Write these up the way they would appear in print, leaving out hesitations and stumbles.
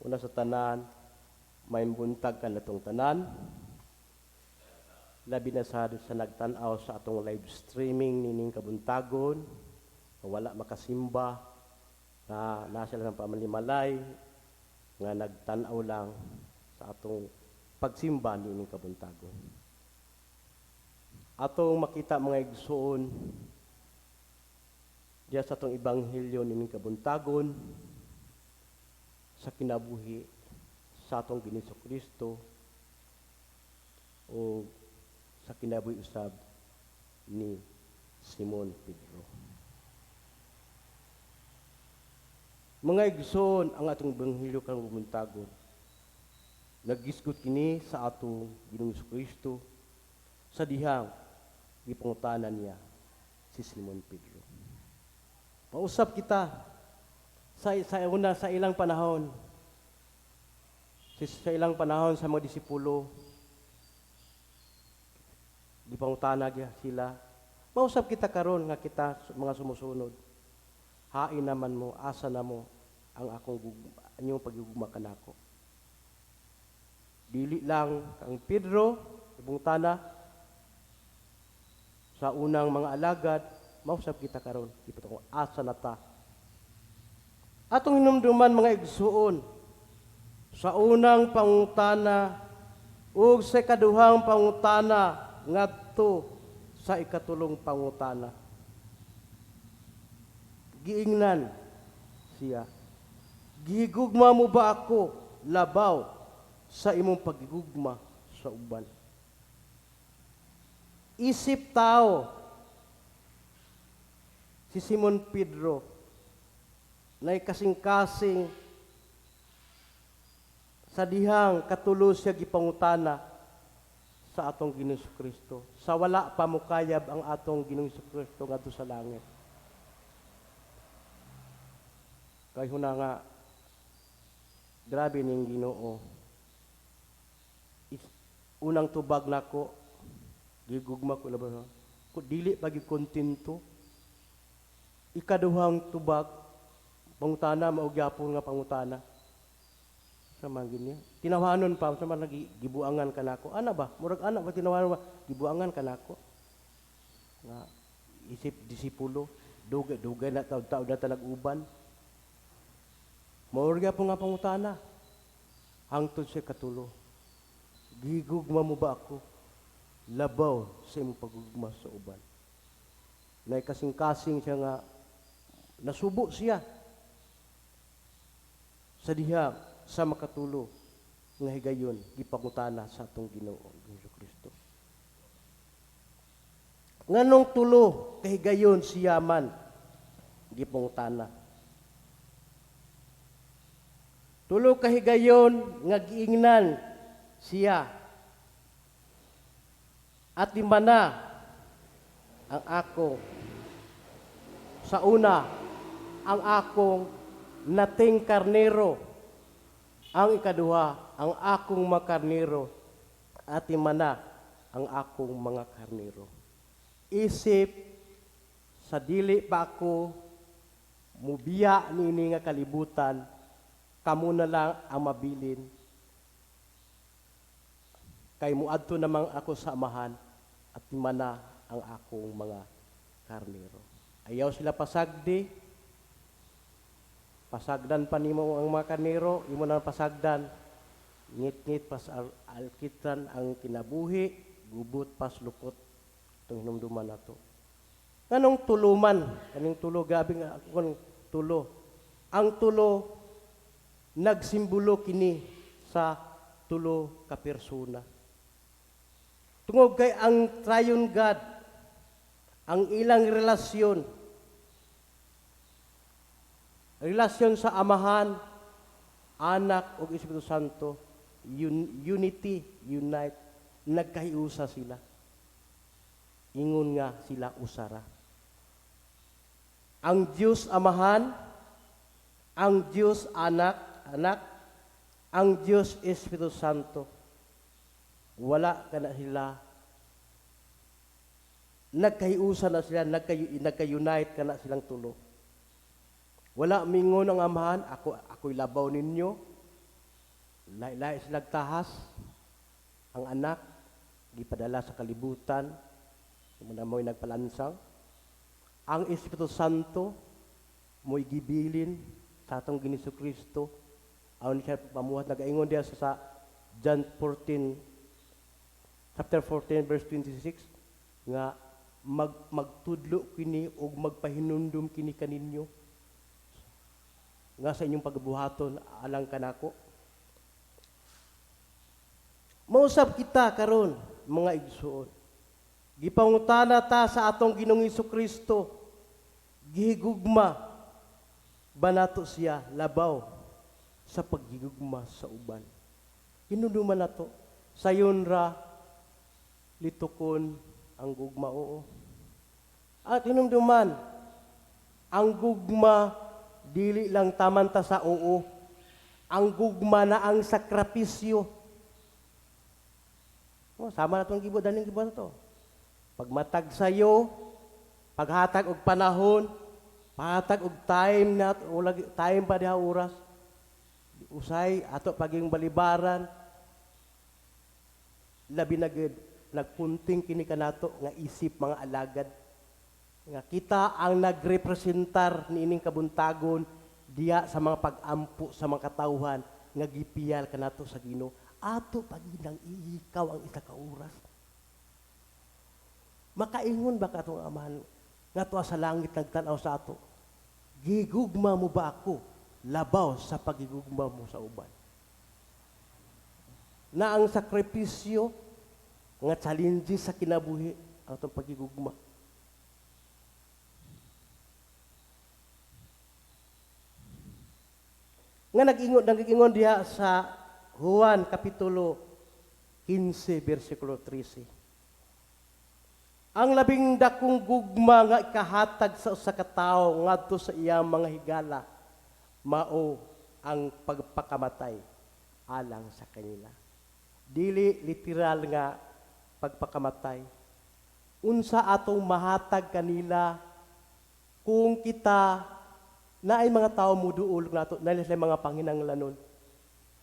Una sa tanan, maayong buntag kanatong tanan. Labi na sa nagtan-aw sa atong live streaming nining kabuntagon, nga wala makasimba, nga naa sila ng pamalimalay, nga nagtan-aw lang sa atong pagsimba nining kabuntagon. Atong makita, mga igsoon, diya sa atong ebanghelyo nining kabuntagon, sa kinabuhi sa atong Ginoong Kristo o sa kinabuhi usab ni Simon Pedro. Mga igsoon, ang atong ebanghelyo karong buntagon nagisgot kini sa atong Ginoong Kristo sa dihang gipangutana niya si Simon Pedro. Mausab kita sa una sa ilang panahon, sa ilang panahon sa mga disipulo, gipangutana gyud sila. Mausab kita karon nga kita mga sumusunod. Hain naman mo, asa na mo ang akong inyong pagigugma kanako? Dili lang kang Pedro gipangutana sa unang mga alagad, mausab kita karon, kung asa na ta. Atong hinumduman, mga igsuon, sa unang pangutana ug sa ikaduhang pangutana ngadto sa ikatulong pangutana. Giingnan siya, "Gihigugma mo ba ako labaw sa imong pagigugma sa uban?" Isip tao, si Simon Pedro na kasing-kasing sa dihang katulo siya gipangutana sa atong Ginoong Kristo sa wala pa mukayab ang atong Ginoong Kristo ngadto sa langit. Kay huna nga grabe ning Ginoo. Unang tubag nako, gigugma ko labaw ko, dili pa gyud kontento. Ikaduhang tubag, pangutana, mao gyapon nga pangutana. Sa man gini. Tinawanon pa sa man gibuangan kanako. Ana ba? Murag ana ba, tinawanon ba? Gibuangan kanako. Nga isip disipulo, dugay dugay na taud-taud na ta nag-uban. Mao gyapon nga pangutana. Hangtod sa katulo. Gigugma mo ba ako labaw sa imong pagugma sa uban? Nay kasing-kasing siya nga nasubo siya sa diha sa makatulo nga higayon gipangutana sa atong Ginoo Hesus Kristo. Nganong tulo kahigayon siya man gipangutana? Tulo kahigayon nga giingnan siya, "Atimana ang ako sa una ang akong nating karnero, ang ikaduha ang akong mga karnero, atimana ang akong mga karnero." Isip sa dili pa ako mubiya niini nga kalibutan, kamo na lang ang mabilin kay muadto namang ako sa Amahan, atimana ang akong mga karnero. Ayaw sila pasagdi. Pasagdan pa nimo ang mga karnero, imo na pasagdan. Ngit-ngit pas alkitran ang kinabuhi, gubot pas lukot. Itong hinumduman nato. Nganong tuluman? Kaning tulo, gabi nga ako tulo. Ang tulo, nagsimbolo kini sa tulo ka persona. Tungod kay ang Triune God, ang ilang relasyon, relasyon sa Amahan, Anak ug Espiritu Santo, unity, unite, nagkahiusa sila. Ingon nga sila usara. Ang Diyos Amahan, ang Diyos Anak, ang Diyos Espiritu Santo. Wala ka na sila. Nagkahiusa na sila, nagka-unite ka na silang tulo. Wala mingon ang Amahan, "Ako, ako'y labaw ninyo." Lahi-lahi silag tahas, ang anak gipadala sa kalibutan, muna mo'y nagpalansang. Ang Espiritu Santo mo'y gibilin sa atong Ginoong Kristo. Aron siya pamuhat, nagaingon diya sa John 14, chapter 14 verse 26 nga magtudlo kini ug magpahinumdum kini kaninyo nga sa inyong pagbuhaton alang kanako. Mausab kita karon, mga igsuon. Gipangutana ta sa atong Ginoong Kristo, gihigugma ba nato siya labaw sa paghigugma sa uban? Hinumduman nato, sayon ra litukon ang gugma, oo. At hinumduman, ang gugma dili lang taman ta sa oo. Ang gugma na ang sakripisyo. Oh, sama na itong gibo, daling gibo na to. Pagmatag sayo, paghatag og panahon, paghatag og time na, ulag, time pa diha oras. Usay, ato paging balibaran, labi na gid, nagpunting kini kanato nga isip mga alagad. Nga kita ang nagrepresentar niining kabuntagon diya sa mga pag-ampo sa mga katawhan nga gipiyal kanato sa Ginoo. Ato paginang iikaw ang isa ka oras. Makaingon ba ka atong amahan nga tuwa sa langit nagtan-aw sa ato? Gigugma mo ba ako labaw sa pagigugma mo sa uban? Na ang sakripisyo nga challenges sa kinabuhi ang atong pagigugma. Nga nag-ingon diha sa Juan Kapitulo 15, versikulo 13. Ang labing dakong gugma nga ikahatag sa usa ka tawo ngadto sa iyang mga higala mao ang pagpakamatay alang sa kanila. Dili literal nga pagpakamatay. Unsa atong mahatag kanila kung kita naay mga tawo muduol nato, naay sila mga panginanglanon.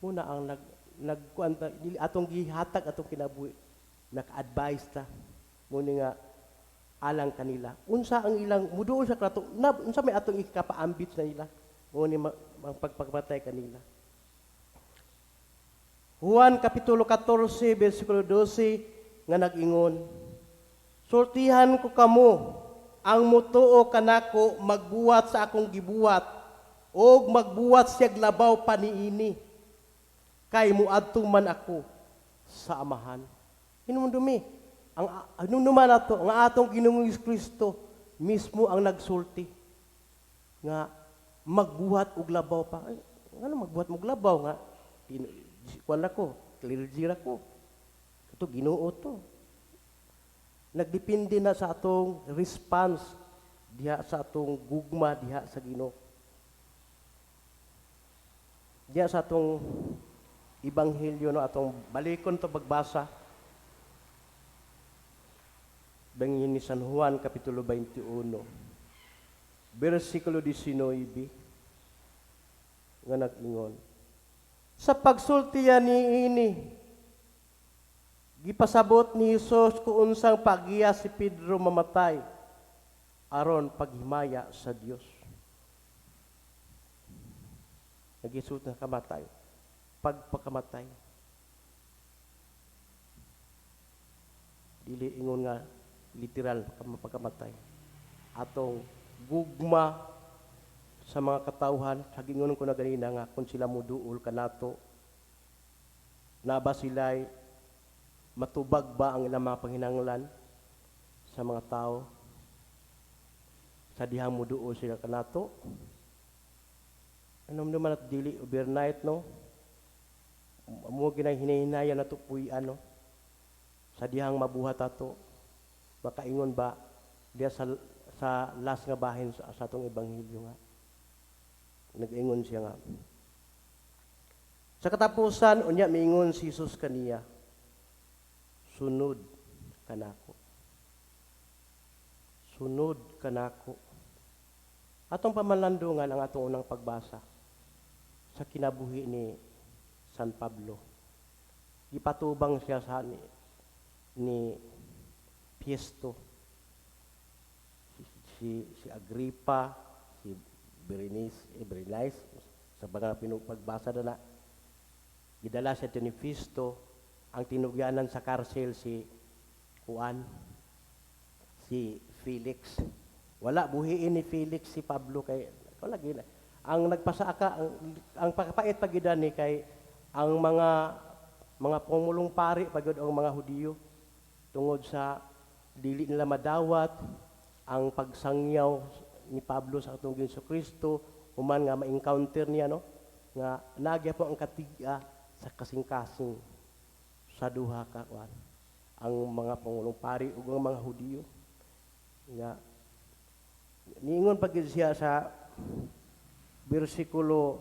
Muna ang nagkuan ta, dili atong gihatag atong kinabuhi, naka-advise ta muni nga alang kanila. Unsa ang ilang muduol sa krato, na, unsa may atong ikapaambit sa nila muni pagpakamatay kanila. Juan Kapitulo 14 versikulo 12 nga nag-ingon, sultihan ko kamo, ang mutuo kanako magbuhat sa akong gibuhat og magbuhat siyag labaw pa niini, kay muadto man ako sa Amahan. Hinumdumi ang hinumduman nato nga atong Ginoong Kristo mismo ang nagsulti nga magbuhat og labaw pa. Ay, ngano magbuhat og labaw nga kuan ako, clergy ra ko. Ito Ginoo to. Nagdepende na sa atong response diha sa atong gugma diha sa Ginoo. Diha sa atong ebanghelyo no atong balikon to pagbasa. Bangin ni San Juan Kapitulo 21 versikulo 19 nga nag-ingon, sa pagsultiya niini gipasabot ni Hesus kung unsang pagya si Pedro mamatay aron paghimaya sa Dios. Nagisut na kamatay, pagpakamatay. Dili ingon nga literal pagkamatay. Atong gugma sa mga katawhan, sa gingon ko na ganina nga kung sila muduol kanato, na ba sila'y matubag ba ang ilang mga panghinanglan sa mga tao sa dihang muduol sila kanato? Ano naman at dili overnight, no? Amo ginang hinahinayan na puy ano sa dihang mabuhat ato, makaingon ba diya sa last nga bahin sa atong ebanghelyo nga nag-ingon siya nga sa katapusan unya miingon si Jesus kaniya, sunod kanako, sunod kanako. Atong pamalandungan ang atong unang pagbasa sa kinabuhi ni San Pablo. Gipatubang siya sa ni Festo. Si Agripa, si Berenice, Berenice, sa mga pagbasa na na, gidala siya ni Festo, ang tinugyanan sa karsel si Juan, si Felix. Wala buhiin ni Felix si Pablo kay wala gina. Ang nagpasaka ang pagkapait pagyud ni kay ang mga pangulong pari pagyud ang mga Hudiyo tungod sa dili nila madawat ang pagsangyaw ni Pablo sa atong Ginoong Kristo, human nga ma-encounter niya, no, nga nagya po ang katig-a sa kasing-kasing sa duha ka kuan, ang mga pangulong pari ug ang mga Hudiyo, nga niingon pa gyud siya sa bersikulo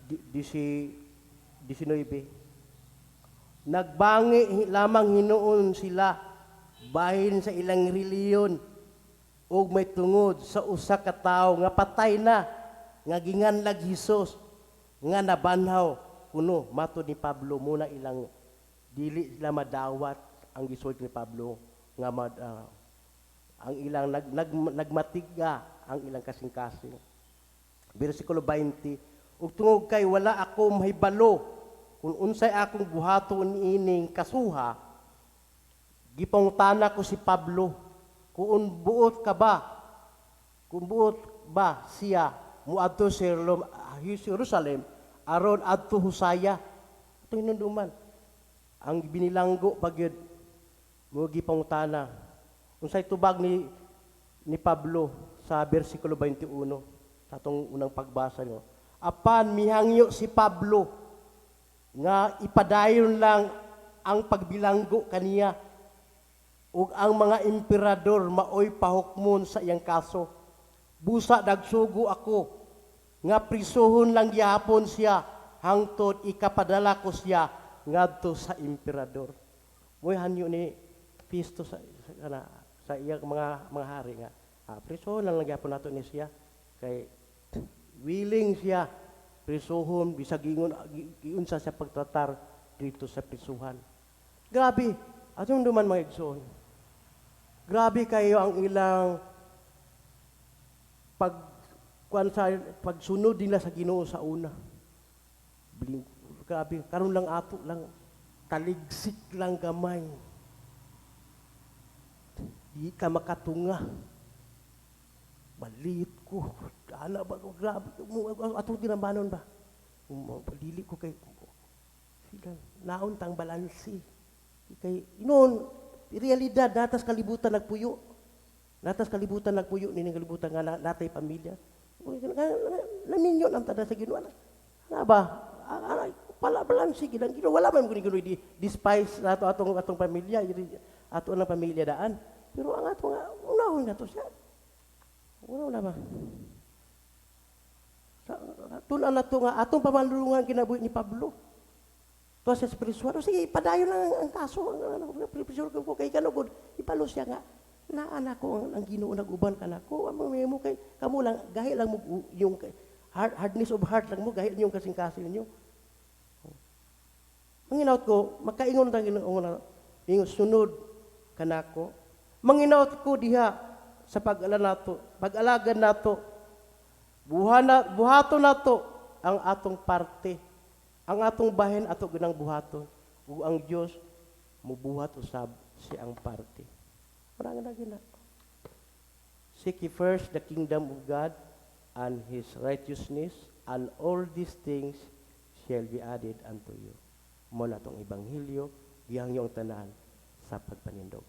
19, "Nagbangi lamang hinuon sila bahin sa ilang reliyon ug may tungod sa usa ka tawo nga patay na nga ginganlag Hesus nga nabanhaw kuno matod ni Pablo." Muna ilang dili sila madawat ang gisulti ni Pablo nga ang ilang nagmatiga ang ilang kasing-kasing. Bersikulo 20, "Ug tungod kay wala ako mahibalo kung unsay akong buhaton niining kasuha, gipangutana ko si Pablo kung buot ba siya muadto sa Jerusalem aron adto husaya." Atong hinumduman ang binilanggo pagyud mo gipangutana. Unsay tubag ni Pablo sa bersikulo 21 sa atong unang pagbasa nyo? Apan mihangyo si Pablo nga ipadayon lang ang pagbilanggo kaniya ug ang mga emperador maoy pahukmon sa iyang kaso. Busa nagsugo ako nga prisuhon lang gihapon siya hangtod ikapadala ko siya ngadto sa emperador. Mo'y hanyo ni Festo sa iyang mga hari nga prisuhon lang gihapon nato ni siya kay willing siya prisuhon bisag ingon giunsa siya pagtratar dito sa prisuhan. Grabe, atong duman, mga igsoon. Grabe kayo ang ilang pag kuan sa pagsunod nila sa Ginoo sa una. Grabe, karon lang ato lang taligsik lang gamay. Di ka makatunga. Balit ko. Ana ba grabe atong tinambanon ba? Dili ko kay sila naon tang balanse. Kay inon realidad natas kalibutan nagpuyo. Natas kalibutan nagpuyo ni kalibutan nga natay pamilya. Naminyo lang tada sa Ginoo. Ana ba? Ana, pala balanse gid ang Ginoo. Wala man ko ni Ginoo di despise nato atong pamilya, ato ang pamilya daan. Pero ang ato nga unahon nato siya. Una ba? Sa tun-an nato nga atong pamalulungan kinabuhi ni Pablo. Tuwa sa spiritual, sige, padayon lang ang kaso. Ang ano, pressure ko kay kanugod, ipalo siya nga naa nako ang Ginoo nag-uban kanako. Amo mo kay kamo lang gahi lang mo yung hardness of heart lang mo, gahi yung kasing-kasing ninyo. Manginaot ko, makaingon tang Ginoo na ingon sunod kanako. Manginaot ko diha sa pag-ala nato, pag-alagad nato, buhana, buhaton nato ang atong parte. Ang atong bahin ato ginang buhaton. Ug ang Dios mubuhat usab siyang parte. Wala nga na gina. Seek ye first the kingdom of God and His righteousness, and all these things shall be added unto you. Mo na tong ebanghelyo, gihangyo ang tanan sa pagpanindog.